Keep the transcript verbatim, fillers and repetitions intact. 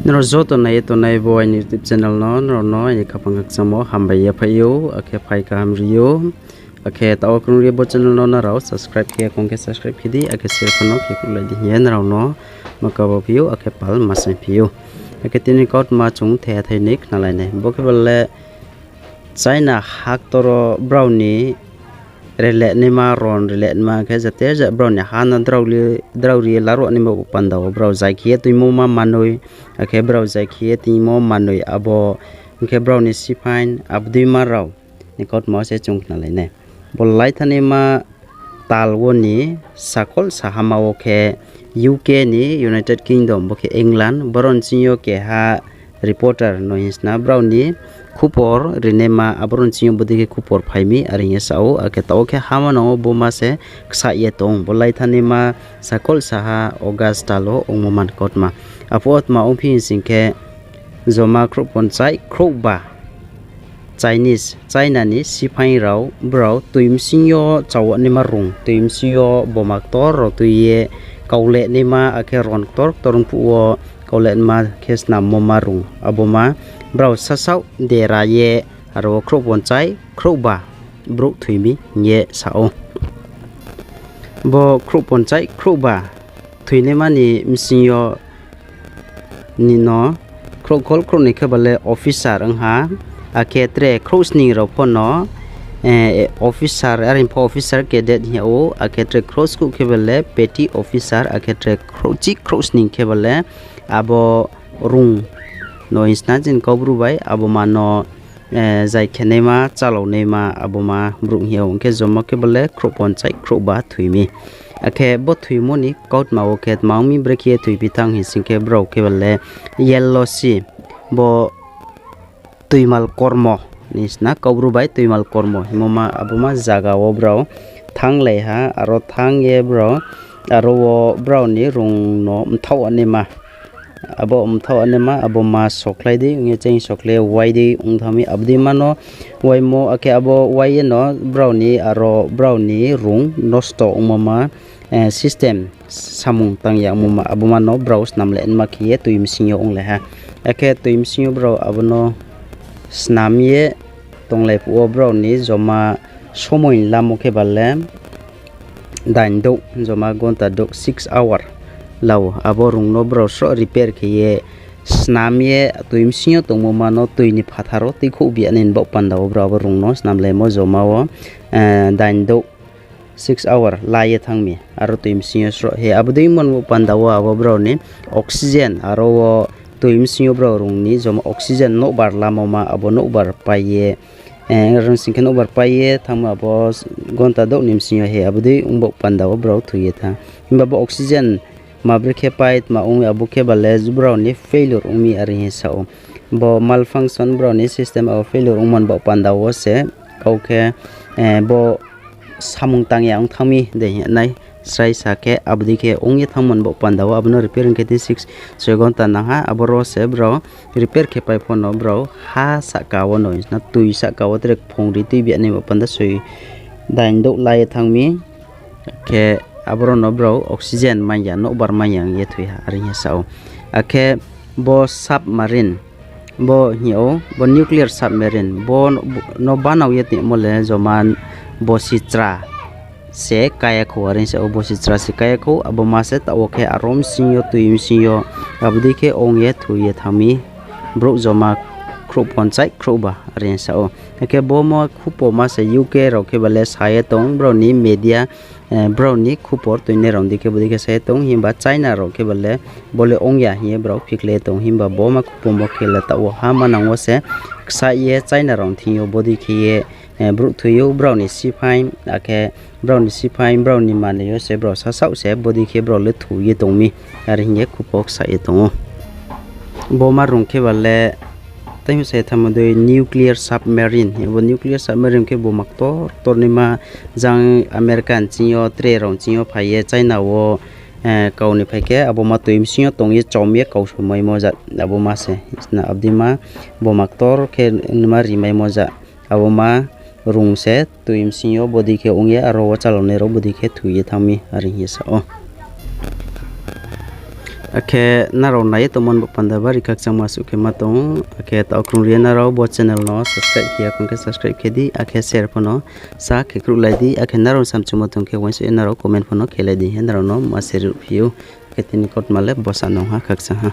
Nrao joto nai ye tongnai bo aini YouTube channel no, nrao no aini khaphang khakchangmo hambai ye phai ou, akhe phai kaham ri ou. Akhe taoh krung ri bo channel no nrao subscribe khe, khong khe subscribe khe di, akhe share pho no khe khuhlai di hing ye nrao no ma kabo phi ou, akhe pal ma saing phi ou. Akhe tini kautma chung the thai ni khnalai nai. Bo khe bale China haktor wo brao ni rele naima, ron rele naima khe jate ja brao ni ha no drao ri ye laruh naima bo panda wo brao zai khe ye tuimo ma manoi, akhe brao zai khe ye tuimo manoi abo, hing khe brao ni siphain abdima rao ni kautma wo se chung khnalai nai. Bo laithanaima tal wo ni sakol sahama wo khe U K ni, United Kingdom, bo khe England, boro ni sing yo keha reporter no hing sna brao ni khupor rinaima, aboro ni sing yo bodei khe khupor phai mi are hing ye sa ou, akhe taoh khe ha manang wo bo ma se ksa ye tong. Bo laithanaima sakol saha August tal wo ongmo man kautma. Aphuh wo tma ongphi hing sing khe, joma khrouh ponchai khrouhba Chinese, China ni siphaing rao brao tui bsing yo chawanaima rung, tui bsing yo boma ktor rao tui ye kaule naima, akhe ron ktor ktor ongphuh wo kaule naima khe snammo ma rung. Abo ma brao sasaoh dera ye aro wo khrouh ponchai khrouhba brouh thoi mi hing ye sa ou. Bo khrouh ponchai khrouhba thoinaima ni bsing yo ni no khrouhkhol khrouhnoi khe bale officer ong ha, akhe tre khrouhsning rao pho no, officer, are pho officer cadet hing yag ou, akhe tre khrouhskuh khe bale petty officer, akhe tre khrouhchih khrouhsning khe bale abo rung no hing sna chini Kaubru bai abo ma no zai khenaima, chálaunaima abo ma brouh hing yag ou. Hing khe joma khe bale khrouh ponchai khrouhba thoi mi. Akhe bo thoimo ni kautma wo khe tma ong mi, brekhe ye thoiphi thanng hing sing khe brao khe bale yellow sea, bo tuimal kormo ni sna Kaubru bai tuimal kormo hingmo ma, abo ma zaga wo brao thannglai ha, aro thanng ye brao, aro wo brao ni rung no mthaoh anaima, abo mthaoh anaima abo ma sokhlai dei ong ye, cheng sokhlai ye wai dei ong thanng mi, abo dei ma no waimo, akhe abo wai ye no brao ni aro brao ni rung nosto ongmo ma, system samung tang ya ongmo ma, abo ma no brao snam le nma khe ye tui bsing yo onglai ha. Akhe tui bsing yo brao abo no snam ye tonglai phuh wo brao ni joma somoi lamo khe bale dain douh, joma gonta douh, six hour la ou. Abo rung no brao sroh repair khe ye snam ye tui bsing yo tongmo ma no tui ni phathar wo tuikhouh bia nai ni baoh panda wo brao abo rung no snamlaimo joma wo dain douh, six hour la ye thanng mi, aro tui bsing yo sroh he abo dei mon wo panda wo abo brao ni oxygen, aro wo tui bsing yo brao rung ni joma oxygen nouhbar lamo ma abo nouhbar pai ye, aro sing khe nouhbar pai ye thanngmo abo gonta douh ni bsing yo he abo dei ong baoh panda wo brao thoi ye thanng. Himba bo oxygen ma brekhe pai tma ong abo khe bale brao ni failure ong mi are hing sa ou. Bo malfunction brao ni system abo failure ongmo ni baoh panda wo se kau khe bo samung tang ya ong thanng mi dei hing nai srai sa khe abo dei khe ong ye thanngmo ni baoh panda wo abo no repair ong khe tei six, soi gonta nang ha, aboro se brao repair khe pai pho no brao ha sahka wo no hing sna tui sahka wo tre kphong ri tui bia nai baoh panda soi dain douh la ye thanng mi. Khe aboro no brao oxygen mai ya, nouhbar mai ya ong ye thoi ha are hing ye sa ou. Akhe bo submarine, bo hing ou bo nuclear submarine, bo no banao ye tongmo le joma bosi chra se kaya khou are hing sa ou, bosi chra se kaya khou, abo ma se taoh wo khe aro bsing yo tui bsing yo abo dei khe ong ye thoi ye thanng mi brouh joma khrouh ponchai khrouhba are hing sa ou. Akhe bo ma khupo ma se U K rao khe bale sa ye tong, brao ni media, brao ni khupor tuinai rao dei khe bodei khe sa ye tong, himba China rao khe bale bo le ong ya hing ye brao phikhlai ye tong, himba bo ma khupo mo khe le taoh wo ha manang wo se ksa ye China rao thing yo bodei khe ye brouh thoi ou, brao ni siphaing, akhe brao ni siphaing, brao ni manoi yo se brao sasaoh se bodei khe brao le thoi ye tong mi, are hing ye khupo ksa ye tong ou. Bo ma rung khe bale, tei sa ye thanngmo dei nuclear submarine, bo nuclear submarine khe boma ktor ktor naima jang America ni ching yo, tre rao ni ching yo phai ye China wo kau ni phai khe abo ma tui bsing yo tong ye chom ye kau somaimo ja, abo ma se, abo dei ma boma ktor khe naima rimaimo ja, abo ma rung se tui bsing yo bodei khe ong ye aro wo chalaonai rao bodei khe thoi ye thanng mi are hing ye sa ou. Akhe nrao nai ye tongmo ni bo panda bari khakchangma suh khe ma tong ou. Akhe taoh krung ri ye nrao bo channel no subscribe khe ya khong khe subscribe khe di, akhe share pho no sa khe khruhlai di, akhe nrao ni samchumo tong khe uaingsouh ye nrao comment pho no khelai di, he nrao no ma se ruhphi ou. Akhe tini kautma le bosa nung ha, khakchang ha.